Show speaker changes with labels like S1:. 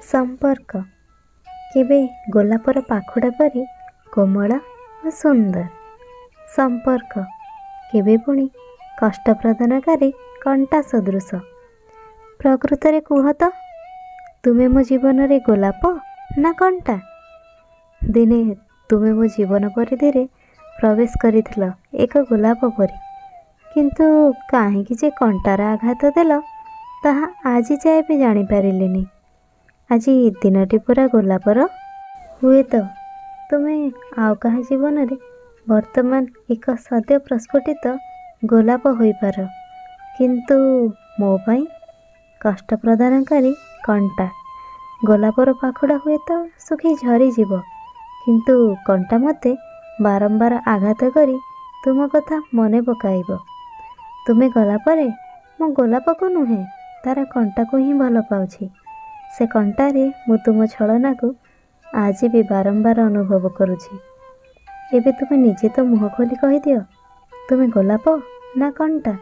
S1: ସମ୍ପର୍କ କେବେ ଗୋଲାପର ପାଖୁଡ଼ା ପରି କୋମଳ ଓ ସୁନ୍ଦର, ସମ୍ପର୍କ କେବେ ପୁଣି କଷ୍ଟ ପ୍ରଦାନକାରୀ କଣ୍ଟା ସଦୃଶ। ପ୍ରକୃତରେ କୁହ ତ, ତୁମେ ମୋ ଜୀବନରେ ଗୋଲାପ ନା କଣ୍ଟା? ଦିନେ ତୁମେ ମୋ ଜୀବନ ପରିଧିରେ ପ୍ରବେଶ କରିଥିଲ ଏକ ଗୋଲାପ ପରି, କିନ୍ତୁ କାହିଁକି ଯେ କଣ୍ଟାର ଆଘାତ ଦେଲ ତାହା ଆଜି ଯାଏ ବି ଜାଣିପାରିଲିନି। ଆଜି ଦିନଟି ପୂରା ଗୋଲାପର। ହୁଏତ ତୁମେ ଆଉ କାହା ଜୀବନରେ ବର୍ତ୍ତମାନ ଏକ ସଦ୍ୟ ପ୍ରସ୍ଫୁଟିତ ଗୋଲାପ ହୋଇପାର, କିନ୍ତୁ ମୋ ପାଇଁ କଷ୍ଟ ପ୍ରଦାନକାରୀ କଣ୍ଟା। ଗୋଲାପର ପାଖୁଡ଼ା ହୁଏତ ଶୁଖି ଝରିଯିବ, କିନ୍ତୁ କଣ୍ଟା ମୋତେ ବାରମ୍ବାର ଆଘାତ କରି ତୁମ କଥା ମନେ ପକାଇବ। ତୁମେ ଗଲାପରେ ମୁଁ ଗୋଲାପକୁ ନୁହେଁ, ତା'ର କଣ୍ଟାକୁ ହିଁ ଭଲ ପାଉଛି। ସେ କଣ୍ଟାରେ ମୁଁ ତୁମ ଛଳନାକୁ ଆଜି ବି ବାରମ୍ବାର ଅନୁଭବ କରୁଛି। ଏବେ ତୁମେ ନିଜେ ତ ମୁହଁ ଖୋଲି କହିଦିଅ, ତୁମେ ଗୋଲାପ ନା କଣ୍ଟା?